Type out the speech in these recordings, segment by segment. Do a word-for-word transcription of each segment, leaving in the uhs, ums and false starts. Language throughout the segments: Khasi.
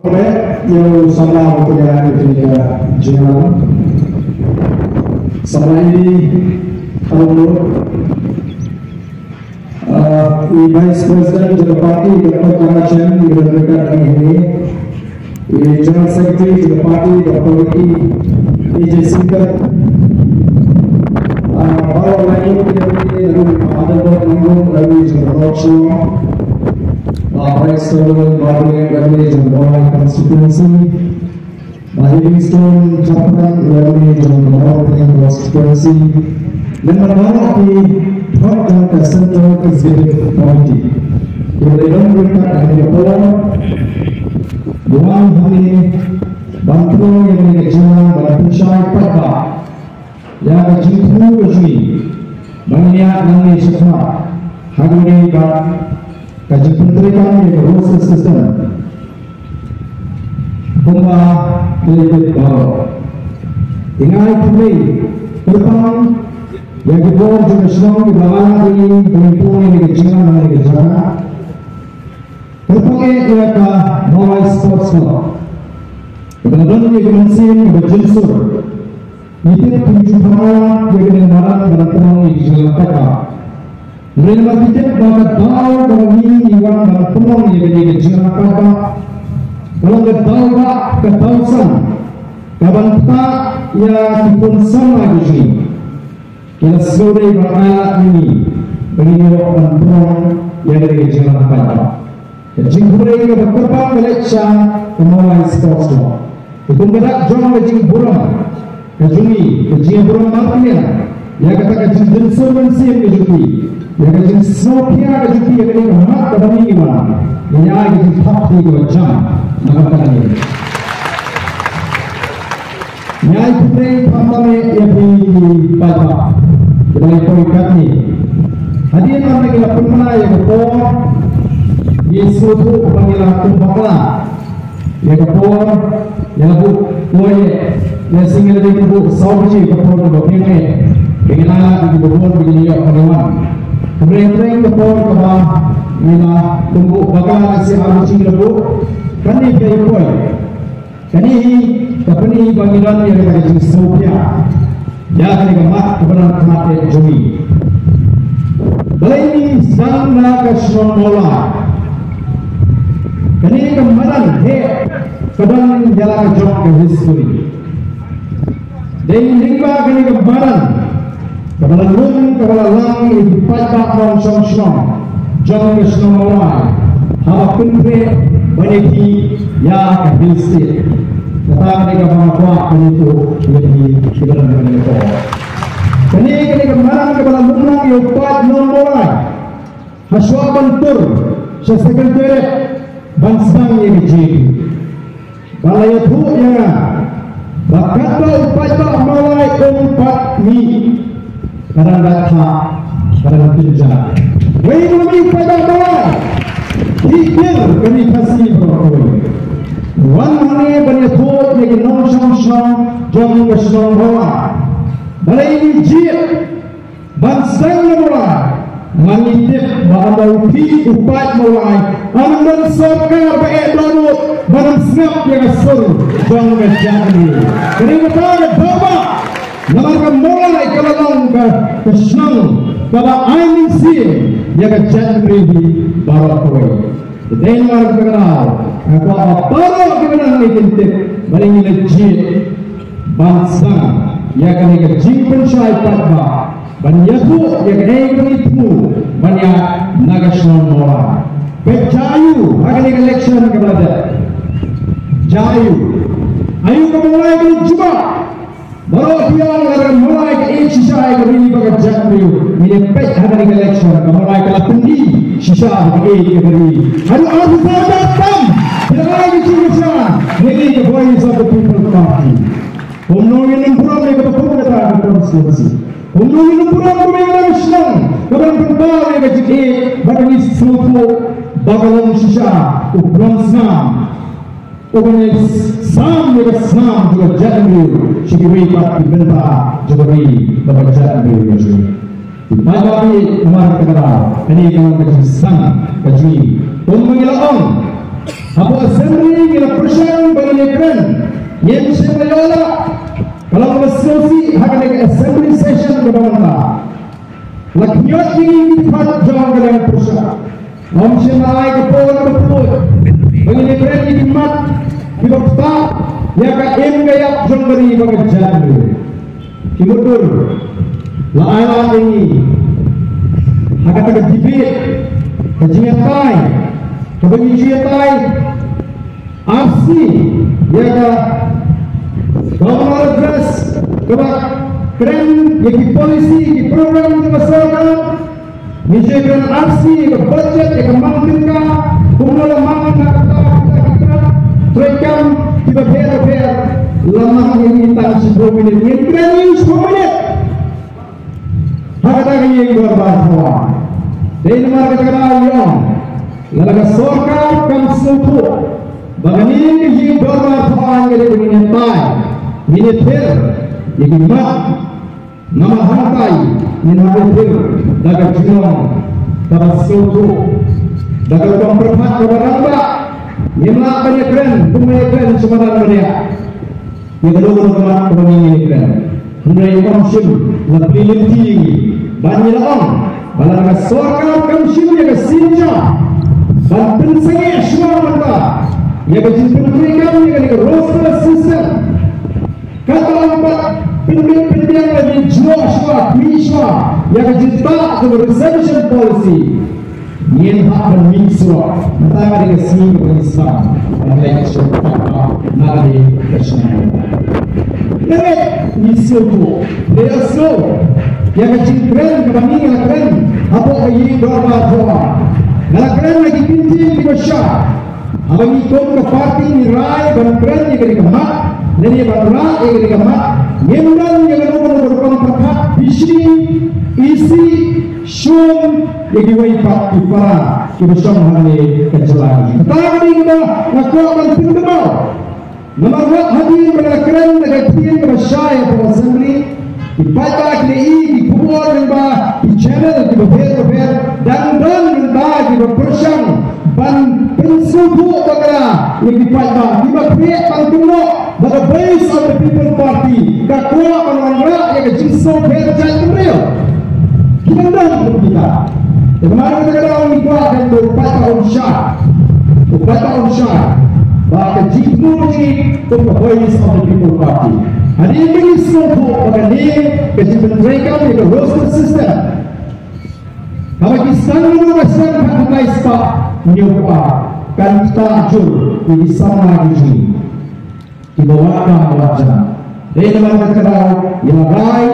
Ïa u samla ba pynïaid ïa kane ka jingïalang. Samla E D, Arumur. Uh, i Vice President jong ka party, Doctor Kara Chen, i don ryngkat hangne. I General Secretary jong ka party, Doctor Ricky A J Syngkon. Uh, baroh lai ngut ki MLA, la i Adelbert Nongbun, la i jong ka North Shillong. Uh, Vice President Marbaniang, la i jong ka Mawlai Constituency. Bah Livingstone Kharpran, u M L A jong ka Mawlai Constituency, lem bad baroh ki hok jong ka Central Executive Committee, kiba la ïadon ryngkat ha kane ka por, wan hangne ban pynlong ïa kane ka jingïalang ban pynshai paidbah ïa ka jingthmu ka jong ngi ba ngin ïaid nangne shakhmat ha kane ka, ka jingpyntreikam ïa ka roster system. Kumba khlem pynpaw, nga ai khublei kyrpang ïa ki bor jong ka shnong kiba la ïarap ïa ngi ban pynlong ïa kane ka jingïalang ha kane ka jaka. Kyrpang eh ïa ka Mawlai Sports Club, kaba la don ïa ka mynsiem kaba jynsur. Ngi tip kumjuh phareng ïa kane ka madan ba la pynlong ïa ka jingïalang paidbah. Hynrei namar ngi tip ba ka daw kaba ngi wan ban pynlong ïa kane ka jingïalang paidbah ka long ka daw ba ka daw san kaban ktah ïa ki khun samla ki jong ngi. Ki la sngewdei ban ailad ïa ngi ba ngin ïoh ban pynlong ïa kane ka jingïalang paidbah. Ka jingkhublei kaba kyrpang ka leit sha ka Mawlai Sports Club. Ka kum ka dak jong ka jingburom ka jong ngi, ka jingburom markylliang ïa kata ka jingdon sngewsih ka jong ki, ïa ka jingsngewkhia ka jong ki ïa kane ka mat kaba ngi wan, ïa ka jingthap kti kaba jam na ka bynta ngi. Ngi ai khublei khamtam ïa phi ki paidbah kiba la ïapoh katne. Hadien ba ngi la pynbna ïa ka por, ngi sngewthuh ba ngi la kum bakla ïa ka por, ngi la buh poi ïa, ngi sngew la dei buh saw baje ka por kaba pyneh. Ba ngi la lad ïa kiba bun ba ngi ïoh ka wan. Hynrei hynrei ka por kaba ngi la kum buh bakla, ka sngew la buh kane ka ïa poi. Kane hi ka pyni ba ngi don ïa ka jingsngewkhia ïa kane ka mat kaba nang khmat eh jong ngi. Balei ngi sdang na ka shnong Mawlai? Kane ka madan heh ka don ïa la ka jong ka history. Dei lyngba kane ka madan kaba la lum, kaba la lang ïa ki paidbah nongshong shnong jong ka shnong Mawlai haba kynthih ban ïa ki ïa ka Hill State. Kata kane kaba nga kwah ban ïathuh ïa phi kiba don kane ka por. Kane, kane ka madan kaba la lum lang ïa u paid nong Mawlai ha shuwa ban tur sha Secretariat ban sdang ïa ka J P. Ba la ïathuh ïa nga ba katba u paidbah Mawlai um pat mih, ka dang da thah, ka dang pynjah. Wei ma mih u paidbah Mawlai, ki kir kane Khasi baroh kawei. Wan hangne ban ïathuh ïa ki nongshong shnong jong ka shnong Mawlai. Balei ngi jied ban sdang na Mawlai? Ngi tip ba ynda u phi u paid Mawlai, ym don sorkar ba eh dohnud ban ym sngap ïa ka sur jong ka jaitbynriew. Kane kata ka daw ba, namar ka Mawlai ka la long ka, ka shnong kaba ai mynsiem ïa ka jaitbynriew hi baroh kawei. Te dei namar kata ka daw nga kwah ba baroh kiba nang ne kin tip ba ngi la jied ban sdang ïa kane ka jingpynshai paidbah ban ïathuh ïa kaei kaba ngi thmu ban ïaid na ka shnong Mawlai. Peit jia aiu ha kane ka election kaba la dep. Jia aiu, aiu ka Mawlai ka la jubab. Baroh ki ong lada ka Mawlai ka ïeit shisha ïa ka ri bad ka jaitbynriew, ngin ïa peit ha kane ka election ka Mawlai ka la pyni shisha ba ka ïeit ïa ka ri. Haduh arphew saw hajar tam phi la ai ka jingkyrshan na ka Voice of the People Party. Kumno ngin ym burom ïa kaba kum kata ka constituency? Kumno ngin ym burom ïa kane ka shnong kaba nang pynpaw ïa ka jingïeit bad ka jingsngewthuh ba ka long shisha u burom snam, u ban ïa sam ïa ka snam jong ka jaitbynriew sha kiwei pat ki bynta jong ka ri bad ka jaitbynriew jong ngi. Ki paidbah, namar kata ka daw kane ka long ka jingsdang ka jong ngi. Kumba ngi la ong, hapoh Assembly ngi la pyrshah Shisha ba ïoh la ka long ba sngewsih ha kane ka assembly session kaba mynta. La khñiot ïa ngi ki dkhot jong ka liang pyrshah. Ym shym la ai ka por kaba khuid ba ngin ïakren ïa ki mat kiba ktah ïa ka im ka ïap jong ka ri bad ka jaitbynriew. Ki mutdur la ai lad ïa ngi ha kata ka debate, ka jingïatai kaba ngi ju ïatai ar sngi ïa ka Governor Address kaba kren ïa ki policy, ki program jong ka sorkar. Ngi ju ïakren ar sngi ïa ka budget, ïa ka mang tyngka, kumno la mang na kata, kata, kata, treikam kiba pher bapher. La mang ïa ngi tang shiphew minit, ngin kren ïa u shiphew minit. Ha kata ka ïing dorbar thaw aiñ. Dei namar kata ka daw ïa ong, lada ka sorkar kam sngewthuh ba kane ka ïing dorbar thaw aiñ ka dei ba ngin ïatai, ngin ïathir ïa ki mat. Namar hangtai ngin hap ïathir da ka jinglong kaba sngewthuh, da ka rukom pyrkhat kaba rangbah. Ngim lah ban ïakren kumba ïakren sha madan bniah. Ïa kano kano ka mat kaba ngi ïakren. Hynrei ym shym la plie lynti ïa ngi ban ïa la ong ba lada ka sorkar kam shim ïa ka sienjam ban pynsangeh shuwa mynta ïa ka jingpyntreikam ïa kane ka roster system. Kata ym pat pynbit pynbiang lane jngoh shuwa, khmih shuwa ïa ka jingtah jong ka reservation policy. Ngin hap ban mih shuwa. Mynta ka dei ka sngi kaba ngi sdang ban leit sha ka paidbah na ka dei ka shnong. Ngi sngewthuh, ngi sngewthuh ïa ka jingkren kaba ngi la kren hapoh ka ïing dorbar thaw aiñ. Nga la kren ha ki kyntien kiba shai. Haba ngi kum ka party ngi rai ban kren ïa kane ka mat lane ban rah ïa kane ka mat, ngim don ïa kano kano ka rukom pyrkhat bishni, isih, shun ïa kiwei pat ki para kiba shong hangne ka jylla. Kata ka dei kaba nga kwah ban pynkynmaw. Namar wat hadien ba la kren da ka ktien kaba shai hapoh Assembly, ki paidbah ki la ïohi ki khubor lyngba ki channel kiba pher bapher, dang don lyngba kiba pyrshang ban pynsngewthuh bakla ïa ki paidbah, kiba khreh ban kynnoh ba ka Voice of the People Party ka kwah ban wanrah ïa ka jingsngewbha jaitbynriew. Ki dang don kum kita. Te namar kata ka daw ngi kwah ban u paidbah un shai, u paidbah un shai ba ka jingthmu jong ngi kum ka Voice of the People Party, hadien ba ngi sngewthuh ba kane ka jingpyntreikam ïa ka roster system, haba ki sdang mynno ba sdang khatkhyndai spah hynñiewphew ar, kan ktah jur ïa ki samla ki jong ngi kiba wad kam wad jam. Dei namar kata ka daw ngi la rai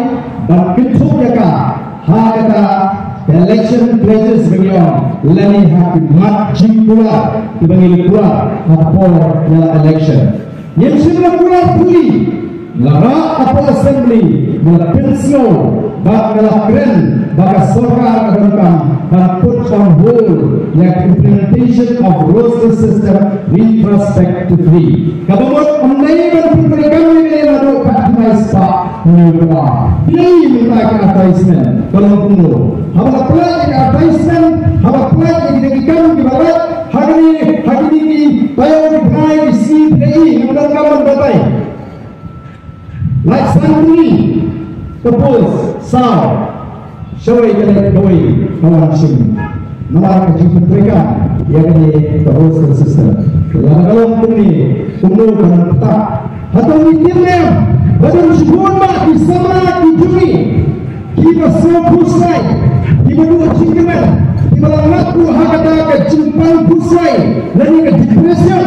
ban kynthup ïa ka ha kata ka election pledges ba ngi ong, lane ha ki mat jingkular kiba ngi la kular ha ka por ïa la election. Ngim shym la kular puli, la rah hapoh Assembly, la pynsngew bad la kren ba ka sorkar ka donkam ban put on hold ïa ka implementation of roster system retrospectively. Kaba mut ym dei ban pyntreikam ïa kane naduh khatkhyndai spah hynñiewphew ar. Phi ïohi mynta ka advertisement ka long kumno. Haba la pynlait ïa ka advertisement, haba pynlait ïa kine ki kam kiba lait ha kine, ha kine ki taïew ki bnai ki sngi, phi ïohi, ngim donkam ban batai. Lait san tylli ka post, saw, shawei ka leit kawei ka wan shim. Namar ka jingpyntreikam ïa kane ka roster system. Lada ka long kumne, kumno kan ktah? Hato ngi tip ne em ba don shibun bah ki samla ki jong ngi kiba sngewkhuslai, kiba duh jingkyrmen, kiba la ngat ruh ha kata ka jingpang khuslai lane ka depression?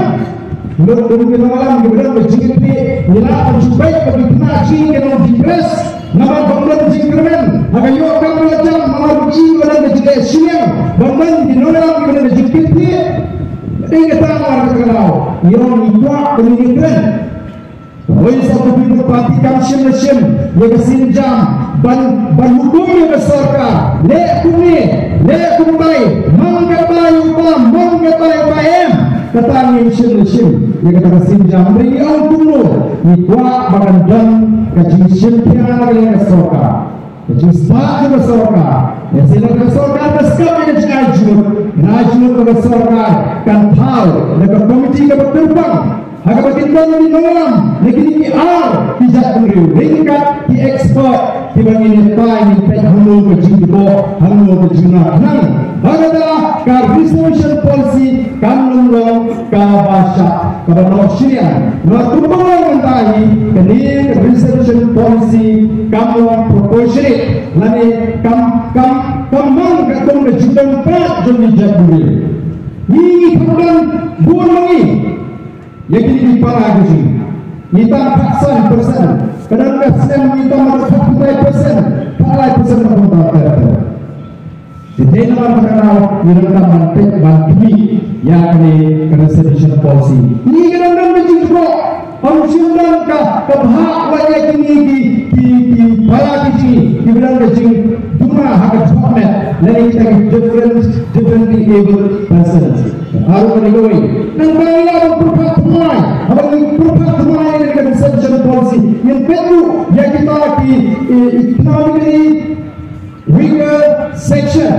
Lut kum ki nongïalam kiba don ka jingkitkhlieh, ngi lah ban shu beit ba ki khynnah jong ngi ki nong depress namar ba ym don jingkyrmen ha ka ïoh kam ba la jam, namar ba ki don ka jingleh shiliang, ba ym don ki nongïalam kiba don ka jingkitkhlieh. Dei kata namar kata ka daw ngi ong ngi kwah ba ngin ïakren. Voice of the People Party kam shym la shim ïa ka sienjam ban, ban hukum ïa ka sorkar, leh kumne, leh kumtai, mang katba ïa uta, mang katba ïa uta, em. Kata ngim shym la shim ïa kata ka sienjam. Hynrei ngi ong kumno, ngi kwah ba kan don ka jingshim thiang na ka liang ka sorkar. Ka jingstad jong ka sorkar, ïa shisha ka sorkar ka skhem ïa ka jingai jingmut, ka jingai jingmut ka sorkar kan thaw da ka komiti kaba kyrpang, ha kaba Ki don ki nongïalam na kine ki ar ki jaitbynriew, ryngkat ki expert kiba ngin ïa peit hangno ka jingdon, hangno ka jingdon. Khnang ba kata ka reservation policy kan long long kaba shah, kaba noh shiliang. Namar kumba long mynta hi, kane ka reservation policy kam long proportionate, lane kam, kam, kam long katkum ka jingdon pat jong ki jaitbynriew. Ngi, ngi pyndonkam bun ma ngi ïa kine ki para ki jong ngi. Ngi tang khatsan percent, ka dang ka snem ngi tang khatsan percent, khatlai percent ka bun ta ter ter. Te dei namar kata ka daw ngi donkam ban peit ban khmih ïa kane ka reservation policy. Ngi ka dang dang ka jingkyrpad, ym shym dang ka, ka bhah wat ïa kine ki, ki, ki para ki jong ngi kiba don ka jingduna ha ka thohmet, lane kita ki different, differently abled persons. Harum kane kawei. Nangta ngi lah ban pyrkhat thymmai, haba ngi pyrkhat thymmai ïa ka reservation policy, ngin peit ruh ïa kita ki, eh, economically weaker section.